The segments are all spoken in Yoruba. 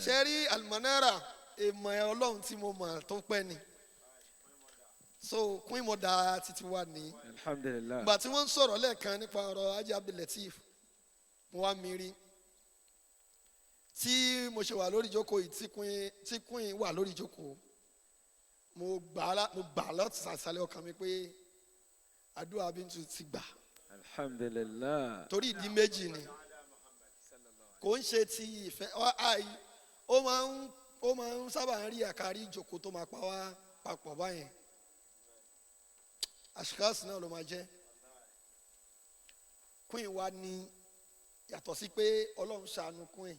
Ṣẹ́rí Almanara, èèmọ̀ ọlọ́run tí mo mọ̀ tó pẹ́ ni. So Queen Mother títí wà ní. Alhamdulillah. Ìgbà tí wọ́n ń sọ̀rọ̀ lẹ́ẹ̀kan nípa ọ̀rọ̀ Haji Abdul-Lateef, mo wá mi rí. Tí mo ṣe wà lórí ìjókòó yìí, tí Queen wà lórí ìjókòó, mo gbà láti sàṣàlẹ̀ ọkàn mi pé àdúrà Bintu ti gbà. Alhamdulillah. Torí ìdí méjì ni. Kò ń ṣe ti ìfẹ́ àì ó máa ń sábà ń rí àkárí ìjókòó tó máa pa wá papọ̀ báyẹn. Àṣìkáàsì náà ló máa jẹ́. Queen wa ní yàtọ̀ sí pé Ọlọ́run ṣàánú Queen.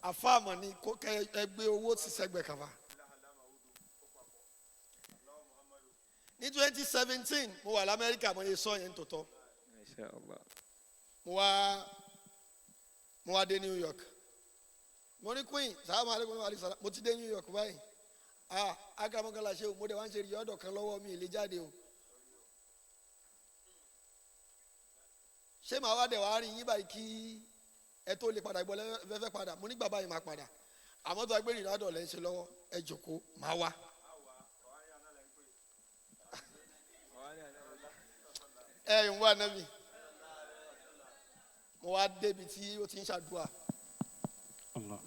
Àfáàmọ̀ ni kó kẹ́ ẹ gbé owó ti sẹ́gbẹ̀ kàfà. Ní 2017 mo wà l'Amẹ́ríkà, mo yẹ sọ yẹn tòótọ́. Masha Allah. Mo wá dé New York. Mo ní Queen, sàlámù aleykum wa alaykum salam. Mo ti dé New York báyìí. Ah, akamọ́kànlá ṣe o, mo dẹ̀ wá ń ṣe ìyọ́dọ̀ kan lọ́wọ́ mi ìlé jáde o. Ṣé màá wá dẹ̀ wá rí yín báyìí kí ẹ tó lè padà gbọ́ lẹ́fẹ̀ẹ́ padà? Mo ní bàbá yìí máa padà. Àmọ́ tó a gbé ìrìnàdọ̀ lẹ́ ń ṣe lọ́wọ́, ẹ jòkó, màá wá. Ẹ ń wá nábì. Mo wá débi tí ó ti ń ṣàdúrà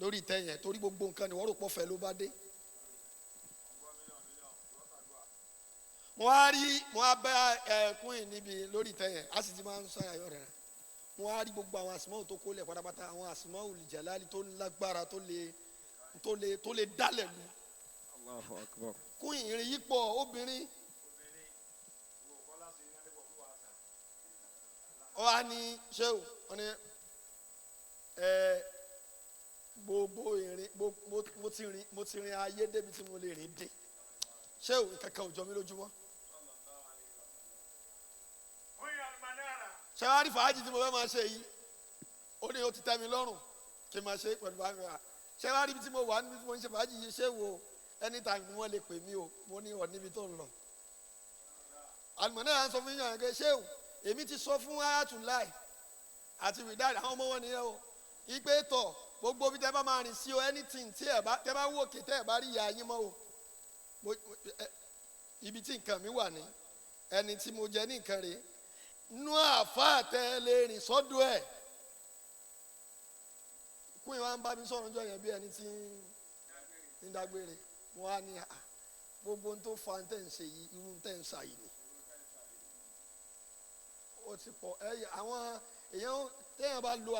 lórí ìtẹ́ yẹn, torí gbogbo nǹkan ni wọ́n rò pọ̀ fẹ́ ló bá dé. Mo wá bá Queen níbi lórí ìtẹ́ yẹn, a sì ti máa ń sọ ayọ̀ rẹ̀. Mo wá rí gbogbo àwọn àsìmọ́wò tó kólẹ̀ pátápátá, àwọn àsìmọ́wò jàlálì tó lágbára tó lè dálẹ̀ lu. Allahu akbar. Queen ìrìn yìí pọ̀ obìnrin. Ó wá ní ṣéwù, ó ní gbogbo ìrìn mo ti rìn ayé débi tí mo lè rìn dé. Ṣéwù kankan ò jọ mí lójúmọ́. Ṣé wàá rí fàájì tí mo fẹ́ máa ṣe yìí? Ó ní ó ti tẹ́ mi lọ́rùn kí n máa ṣe pẹ̀lú báyìí. Ṣé wàá rí ibi tí mo wà níbi tí mo ń ṣe fàájì yìí? Ṣé wo anytime ni wọ́n lè pè mí o, mo ní ọ̀ níbi tó ń lọ. Àlùmọ́nà yà ń sọ fún yíyan pé ṣéwù èmi ti sọ fún Ayatollah àti Widad àwọn ọmọ wọn nìyẹn o, ìgbé tọ̀ gbogbo bí tẹ́ bá máa rìn sí o, anything tí ẹ bá tẹ́ bá wò kí tẹ́ ẹ bá rí ìyá yín mọ́ o, ibi tí nǹkan mi wà ní ẹni tí mo jẹ ní nǹkan rèé nú àáfàá tẹ́ lè rìn sọ́dọ̀ ẹ̀. Queen wa ń bá mi sọ̀rọ̀ ọjọ́ yẹn bí ẹni tí ń dágbére. Mo wá ní gbogbo ohun tó fa tẹ́ ń ṣe yìí, irú tẹ́ ń ṣàyè ni ó ti pọ̀. Ẹ àwọn èèyàn téèyàn bá lo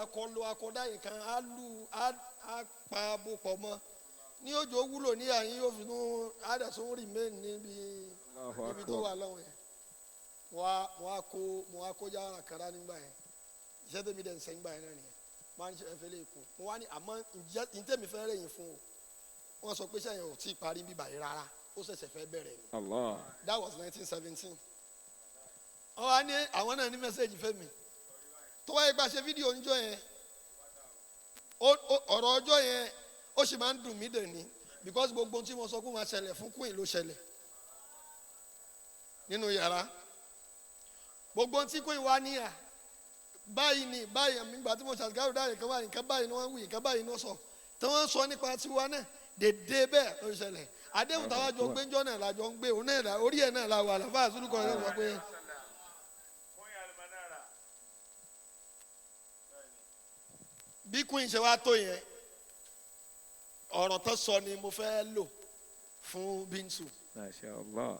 akọ dáyé kan á lu á pa bó pọ̀ mọ́ ní òjò wúlò ní àyín yóò fi tún àdàsún remain níbi ibi tó wà lọ́wọ́ yẹn. Mo wá kó jára kàrá nígbà yẹn. Iṣẹ́ tèmi dẹ̀ ń sẹ́ nígbà yẹn náà nìyẹn. Mo wá ní ẹ̀fẹ́ lè kú. Mo wá ní àmọ́ ǹjẹ́ tèmi fẹ́ rẹ̀yìn fún o. Wọ́n sọ pé sẹ́yìn ò tí ì parí bíbà yìí rárá, ó ṣẹ̀ṣẹ̀ fẹ́ bẹ̀rẹ̀ ni. Allah. That was 1917. Wọ́n wá ní àwọn náà ní mẹ́sẹ̀gì fẹ́ mi. Tó wáyé gba ṣe fídíò níjọ́ yẹn, ọ̀rọ̀ ọjọ́ yẹn ó sì máa ń dùn mí dè ní, because gbogbo ohun tí mo sọ kó máa ṣẹlẹ̀ fún Queen ló ṣẹlẹ̀ nínú yàrá. Gbogbo ohun tí Queen wá níyà báyìí ni báyìí, àmì ìgbà tí mo ṣàtìkárò dáhùn nǹkan báyìí, nǹkan báyìí ni wọ́n wí, nǹkan báyìí ni wọ́n sọ. Tí wọ́n sọ nípa tiwa náà dèdè bẹ́ẹ̀ ló ṣẹlẹ̀. Àdéhùn táwa jọ gbẹ́njọ́ náà làjọ ń gbé òun náà orí ẹ̀ náà la wà láfáà sùlùkọ́ ẹ̀ sọ pé. Bí Queen ṣe wá tó yẹn, ọ̀rọ̀ tó sọ ni mo fẹ́ lò fún Bintu. Masha Allah.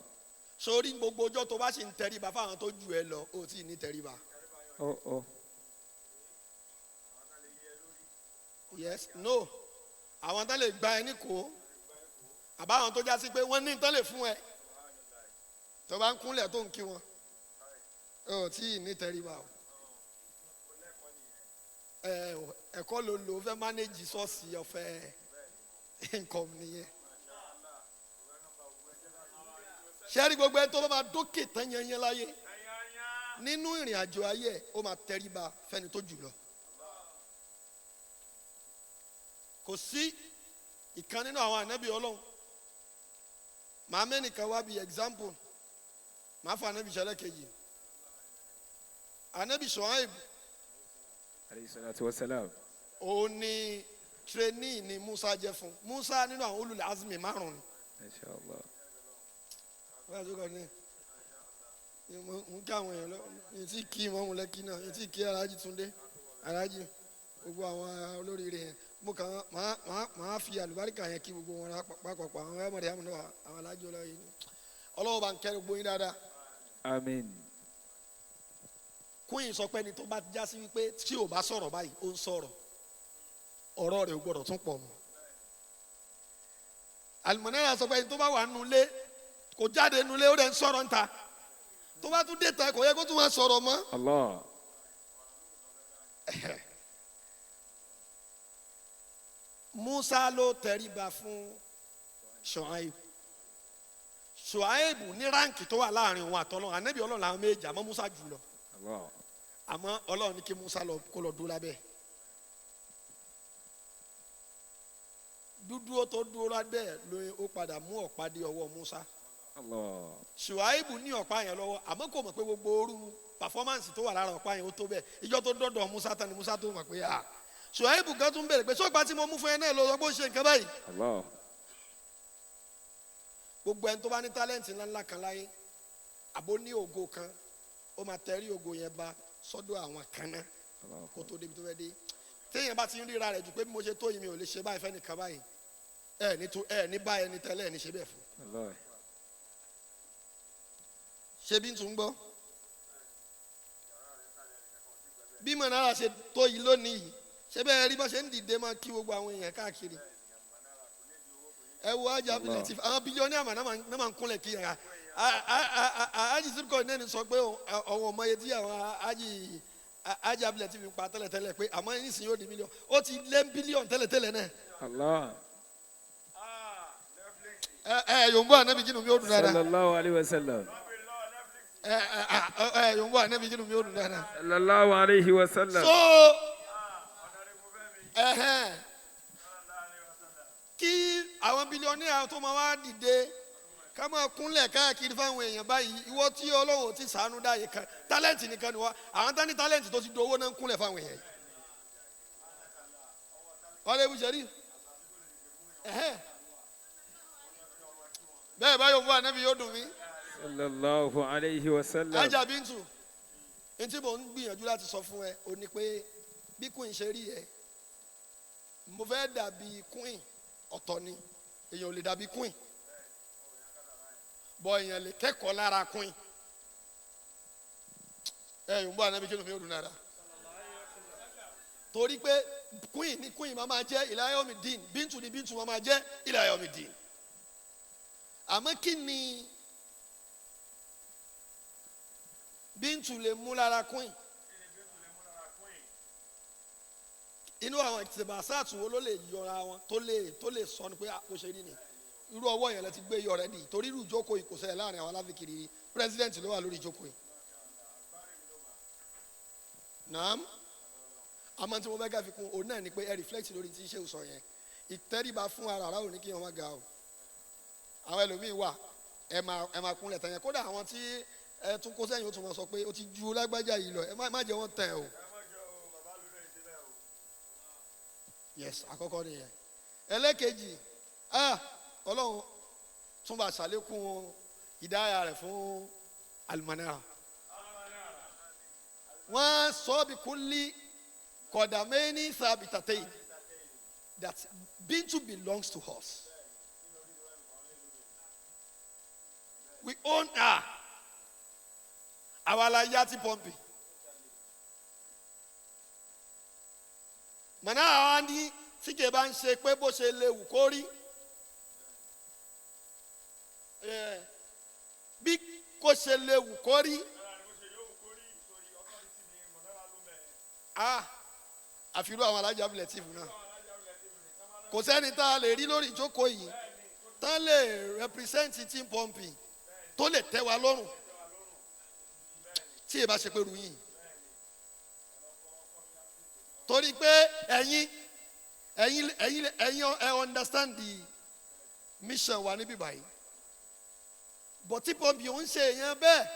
Sórí gbogbo ọjọ́ tó bá sì ń tẹríba fáwọn tó jù ẹ lọ, ó tí ì ní tẹríba. Oh oh. Yes, no. Àwọn tán lè gba ẹ ní kó, àbáwọn tó já sí pé wọ́n ní tán lè fún ẹ. Tó bá ń kúnlẹ̀ tó ń kí wọn, ó tí ì ní tẹríba o. Ẹ̀kọ́ ló lò fẹ́ mánéjì sọ́ọ̀sì ọ̀fẹ́ nǹkan nìyẹn. Ṣé rí gbogbo ẹni tó bá máa dókè tán yẹnyẹn láyé nínú ìrìn àjò ayé ẹ̀, ó máa tẹríba fẹ́ni tó jù lọ. Kò sí ìkan nínú àwọn ànábì Ọlọ́run. Màá mẹ́nìkan wá bí example, màá fọ ànábì ṣẹlẹ̀ kejì. Ànábì Ṣuaib Alayhi salatu wa salam. òun ni Trainee ni Musa jẹ́ fún Musa nínú àwọn ulul azmi márùn ni. Masha Allah. Wọ́n yà sọ́kọ̀ ní mo kí àwọn èèyàn lọ ní tí kí mọ́mú lẹ́kí náà ní tí kí Alhaji Túndé Alhaji gbogbo àwọn olóríire yẹn mo kàn máa fi àlùbáríkà yẹn kí gbogbo wọn papọ̀ àwọn ẹ̀mọ̀rẹ́ àmì náà àwọn Alhaji ọlọ́yẹ ni Ọlọ́wọ́ bá ń kẹ́rù gbóyin dáadáa. Àmín. Queen sọ pé ẹni tó bá já sí wípé tí ò bá sọ̀rọ̀ báyìí ó ń sọ̀rọ̀ ọ̀rọ̀ rẹ̀ ò gbọ́dọ̀ tún pọ̀ mọ́. Àlùmọ̀nẹ́rà sọ pé ẹni tó bá wà nulẹ̀ kò jáde nulẹ̀ ó dẹ̀ ń sọ̀rọ̀ ńta tó bá tún dé ta kò yẹ kó tún máa sọ̀rọ̀ mọ́. Allah. Musa ló tẹríba fún Ṣuaibu. Ṣuaibu ní ráǹkì tó wà láàrin òun àtọ́lọ́run ànábì Ọlọ́run làwọn méjì àmọ́ Musa jù lọ. Allah. Àmọ́ Ọlọ́run ní kí Musa lọ kó lọ dúró lábẹ́. Dúdúró tó dúró lábẹ́ ló ó padà mú ọ̀pá dé ọwọ́ Musa. Allah. Ṣuaibu ní ọ̀pá yẹn lọ́wọ́ àmọ́ kò mọ̀ pé gbogbo orú pàfọ́mánsì tó wà lára ọ̀pá yẹn ó tó bẹ́ẹ̀. Ìjọ tó dọ́dọ̀ Musa tán ni Musa tó mọ̀ pé à Ṣuaibu kan tún béèrè pé sọ́gbà tí mo mú fún ẹ náà lọ sọ pé ó ṣe nǹkan báyìí. Allah. Gbogbo ẹni tó bá ní tálẹ́ǹtì ńláńlá kan láyé àbó ní ògo kan ó máa tẹrí ògo yẹn ba sọ́dọ̀ àwọn kan náà kó tó débi tó fẹ́ dé. Téèyàn bá ti ń ríra rẹ̀ jù pé bí mo ṣe tó yìí mi ò lè ṣe báyìí fẹ́nìkan báyìí ẹ ní tó ẹ ní báyìí ẹni tẹ́lẹ̀ ẹ ní ṣe bẹ́ẹ̀ fún. Allah. Ṣé bí n tún gbọ́? Bí Mọ̀nàrà ṣe tó yìí lónìí yìí ṣé bẹ́ẹ̀ rí bá ṣe ń dìde máa kí gbogbo àwọn èèyàn káàkiri. Ẹ wo ajá Allah. Latif àwọn bílíọ̀nù àmà náà máa ń kúnlẹ̀ kí yàrá. Aji Sirko náà ni sọ pé ọ̀wọ̀n ọmọ yẹn tí àwọn aji abilẹ̀ ti fi pa tẹ́lẹ̀tẹ́lẹ̀ pé àmọ́ nísìnyí ó di mílíọ̀nù ó ti lé bílíọ̀nù tẹ́lẹ̀tẹ́lẹ̀ náà. Allah. Ẹ ẹ yòǹbó ànábì jìnnà mi ó dùn dáadáa. Sallallahu alayhi wa sallam. Ẹ ẹ ẹ yòǹbó ànábì jìnnà mi ó dùn dáadáa. Sallallahu alayhi wa sallam. So ẹhẹn kí àwọn bílíọ̀nìyà tó máa wá dìde ká máa kúnlẹ̀ káàkiri fáwọn èèyàn báyìí ìwọ tí Ọlọ́run ti sànú dáyé kan tálẹ̀ǹtì nìkan ni wá àwọn tání tálẹ̀ǹtì tó ti dowó náà ń kúnlẹ̀ fáwọn èèyàn yìí. Ọ̀rẹ́ ibùsẹ̀ rí ẹhẹn bẹ́ẹ̀ báyọ̀ fún ànábì yóò dùn mí. Sallallahu alayhi wa sallam. Ajá Bíntù ntí mò ń gbìyànjú láti sọ fún ẹ o ní pé bí queen ṣe rí ẹ mo fẹ́ dàbí queen ọ̀tọ̀ ni èèyàn ò lè dàbí queen bọ́ èèyàn lè kẹ́kọ̀ọ́ lára queen ẹ yòó ń bọ́ ànábi kí ló fi dùn dáadáa torí pé queen ni queen máa máa jẹ́ ila yomi din Bíntù ni Bíntù máa máa jẹ́ ila yomi din àmọ́ kí ni Bíntù lè mú lára queen inú àwọn ìtìbàsáàtù wo ló lè yọra wọn tó lè sọ ni pé kò ṣe rí ni irú ọwọ́ yẹn lẹ ti gbé yọ rẹ di torí irú ìjókòó yìí kò ṣẹlẹ̀ láàrin àwọn aláfikiri president ló wà lórí ìjókòó yìí. Naam àmọ́ tí mo fẹ́ ká fi kún òun náà ni pé ẹ reflect lórí tí iṣẹ́ sọ yẹn ìtẹríba fún ara ara òní kí wọ́n má ga o àwọn ẹlòmíín wà ẹ máa kúnlẹ̀ tán yẹn kódà àwọn tí ẹ tún kó sẹ́yìn ó tún máa sọ pé ó ti ju lágbájá yìí lọ ẹ má jẹ́ wọ́n tẹ̀ o. Yes, àkọ́kọ́ nìyẹn. Ẹlẹ́kejì, Ọlọ́run tún bá ṣàlékún ìdáyà rẹ̀ fún Almanara. Wọ́n sọ bí kúnlí kọ̀dàmẹ́ni sábìtàtẹ́yì that Bintu belongs to us. We own her. Àwa la yá ti pọ́ǹpì. Mọ̀nà àwa ní tí kìí bá ń ṣe pé bó ṣe léwu kó rí bí kò ṣe léwu kó rí àfirú àwọn alájà abilẹ̀ tìfù náà kò sẹ́ni tá a lè rí lórí ìjókòó yìí tá a lè represent team pumping tó lè tẹ́ wa lọ́rùn tí ì bá ṣe pé ru yìí torí pé ẹ̀yin ẹ̀yin ẹ̀yin ẹ̀yin ẹ understand the mission wa níbí báyìí but tí pọ́ǹpì ò ń ṣe èèyàn bẹ́ẹ̀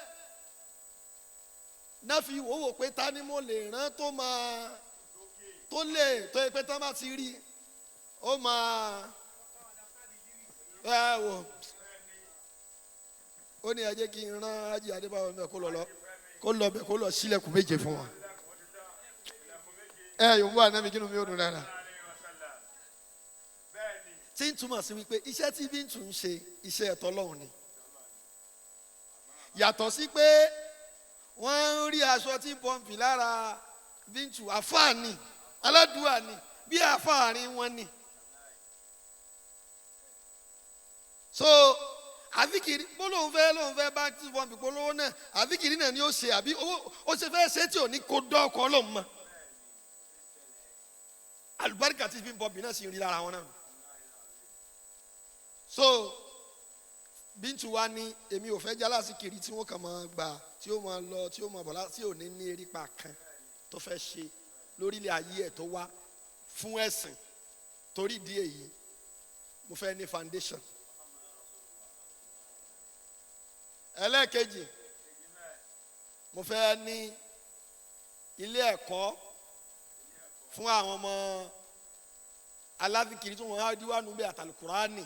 náà fi wò wò pé ta ni mo lè rán tó máa tó lè tó yẹ pé tá bá ti rí Ó máa ẹ wò ó ní ẹ jẹ́ kí n rán Ájì Adébáyọ̀ mẹ́ kó lọ lọ kó lọ bẹ̀ kó lọ sílẹ̀kùn méje fún wa. Ẹ yòówù ànábi kí ni mi ò dùn dáadáa. Tí ń túmọ̀ sí wípé iṣẹ́ tí Bíntù ń ṣe iṣẹ́ ẹ̀tọ́ Ọlọ́run ni. Yàtọ̀ sí pé wọ́n ń rí aṣọ tí ń pọ́ǹpì lára Bíntù, àfáà ni, aládùúà ni, bí àfáàrin wọn ni. So àfikiri bó lóun fẹ́ lóun fẹ́ bá tí pọ́ǹpì polówó náà, àfikiri náà ni ó ṣe àbí owó ó ṣe fẹ́ ṣe tí ò ní kó dọ́ọ̀kọ́ Ọlọ́run mọ́. Àlùbáríkà tí fi ń pọ́ǹpì náà sì ń rí lára wọn náà. So Bíntù wa ní èmi ò fẹ́ jálásì kiri tí wọ́n kàn máa gbà tí ó máa lọ tí ó máa bọ̀ tí ò ní ní erípa kan tó fẹ́ ṣe lórílẹ̀ ayé ẹ̀ tó wá fún ẹ̀sìn. Torí ìdí èyí mo fẹ́ ní foundation. Ẹlẹ́ẹ̀kejì, mo fẹ́ ní ilé ẹ̀kọ́ fún àwọn ọmọ aláfikiri tí wọ́n á díwánu bẹ́ẹ̀ àtàlùkùránì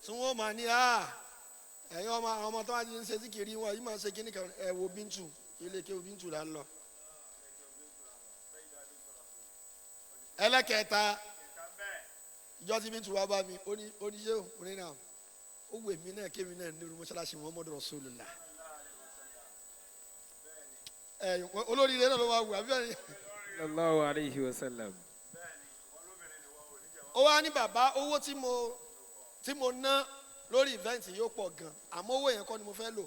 tí wọ́n máa ní ẹ̀yin ọmọ àwọn ọmọ tó wá ti ń ṣe síkiri wọn yìí máa ń ṣe kíní kan. Ẹ wo Bíntù, ilé kéwù Bíntù là ń lọ. Ẹlẹ́kẹta, ìjọ tí Bíntù wá bá mi ó ní ṣé ò ní náà ó wù mí náà kémi náà ní mọ́ṣáláṣí Muhammadu Rasulullah. Ẹ olóríire náà ló máa wù àbí bẹ́ẹ̀ ni. Sallallahu alayhi wa sallam. Ó wá ní bàbá, owó tí mo ná lórí ìvẹ́ǹtì yóò pọ̀ gan, àmọ́ owó yẹn kọ́ ni mo fẹ́ lò,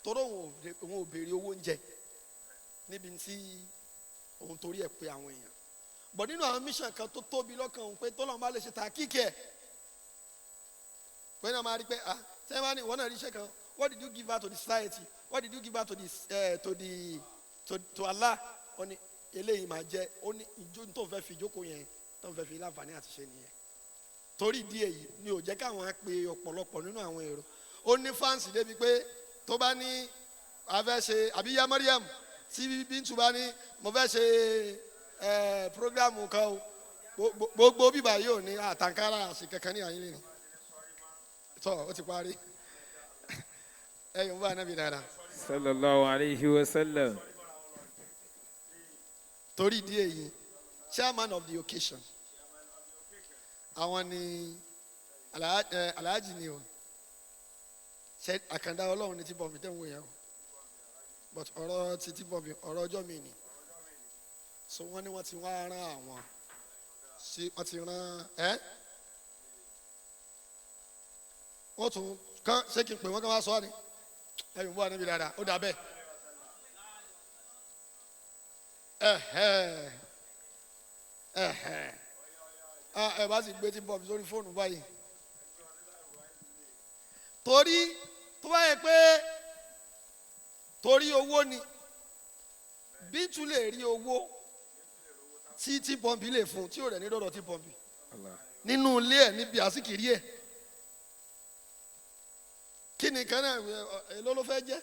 torí òun ò béèrè owó oúnjẹ níbi tí òun torí ẹ̀ pé àwọn èèyàn. Bọ̀ nínú àwọn mission kan tó tóbi lọ́kàn òun pé tọ́lọ́run bá lè ṣe ta kíkẹ́ ẹ̀ pé náà máa rí pé ah sẹ́yìn bá ní ìwọ náà rí iṣẹ́ kan, what did you give out to the society, what did you give out to the to the to to Allah? Ó ní eléyìí máa jẹ́, ó ní ìjó tó ń fẹ́ fi ìjókòó yẹn tó ń fẹ́ fi láǹfààní àti ṣe nìyẹn. Torí ìdí èyí ni ò jẹ́ káwọn á pe ọ̀pọ̀lọpọ̀ nínú àwọn èrò. Ó ní fáǹsì débi pé tó bá ní a fẹ́ ṣe àbí ya Mariam tí Bíntù bá ní mo fẹ́ ṣe programu kan o, gbogbo bíbá yóò ní àtànkárà àṣì kankan ní àyín lè ní tọ́ ó ti parí. Ẹ̀yìn bá anábì dáadáa. Sallallahu alayhi wa sallam. Torí ìdí èyí, chairman of the occasion àwọn ni Alhaji ni o, ṣe àkàndá Ọlọ́run ní tí bọ̀mí tẹ̀ ń wò yẹn o, but ọ̀rọ̀ ti tí bọ̀mí ọ̀rọ̀ ọjọ́ mi ni. So wọ́n ní wọ́n ti wá rán àwọn sí, wọ́n ti rán ẹ́ wọ́n tún kán ṣé kí n pè wọ́n kán wá sọ ni ẹ̀yìn bọ́ níbi dáadáa ó dà bẹ́ẹ̀. Ẹ̀hẹ́ ẹ̀hẹ́ ẹ bá sì gbé tí bọ̀mí sórí fóònù báyìí, torí tó bá yẹ pé torí owó ni Bíntù lè rí owó tí tí pọ́ǹpì lè fún tí ò rẹ̀ ní dọ́dọ̀ tí pọ́ǹpì nínú ilé ẹ̀ níbi àsìkiri ẹ̀ kí ni kan náà èló ló fẹ́ jẹ́.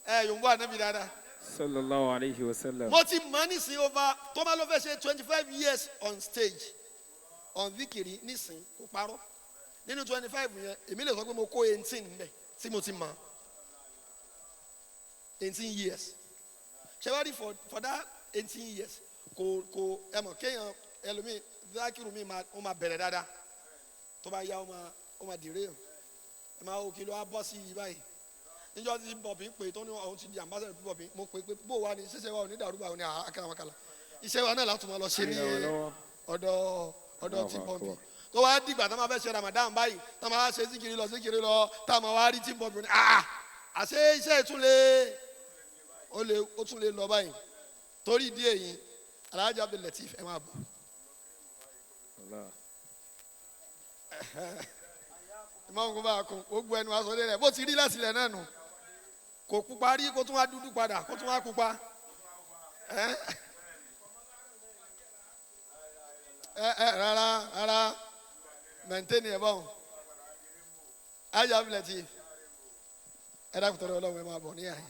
Ẹ yòǹbó ànábì dáadáa. Sallallahu alayhi wa sallam. Mo ti mọ̀ nísìnyí over tó bá ló fẹ́ ṣe 25 years on stage on vikiri nísìnyí kò parọ́. Nínú 25 yẹn èmi lè sọ pé mo kó 18 níbẹ̀ tí mo ti mọ̀ 18 years. Ṣé for that 18 years kò kò ẹ mọ̀ kéèyàn ẹlòmíì zakiru mi ó máa bẹ̀rẹ̀ dáadáa tó bá yá ó máa dìre ẹ máa ó kí ló á bọ́ sí i báyìí. Níjọ́ tí bọ̀bí ń pè tó ní òun ti di ambassador bí bọ̀bí mo pè pé bó wa ni ṣíṣe wa ò ní dàrú wa ò ní àkàràmàkàlà iṣẹ́ wa náà láti máa lọ ṣe ní ọ̀dọ̀ ọ̀dọ̀ tí bọ̀bí tó wá dìgbà tó máa fẹ́ ṣe Ramadan báyìí tó máa ṣe síkiri lọ síkiri lọ tá máa wá rí tí bọ̀bí ní àṣé iṣẹ́ ìtúlẹ̀ ó tún lè lọ báyìí. Torí ìdí èyí Alhaji Abdul Lateef ẹ máa bọ̀. Ìmọ̀ nǹkan bá a kún gbogbo ẹnu aṣọ lé rẹ̀ bó ti rí láti ilẹ̀ náà nù kò pupa rí kó tún wá dúdú padà kó tún wá pupa. Ẹ ẹ rárá rárá mẹ̀ntẹ́nì ẹ̀ bọ̀n Alhaji Abdul Lateef ẹ dákun tọrọ Ọlọ́run ẹ máa bọ̀ ní àyè.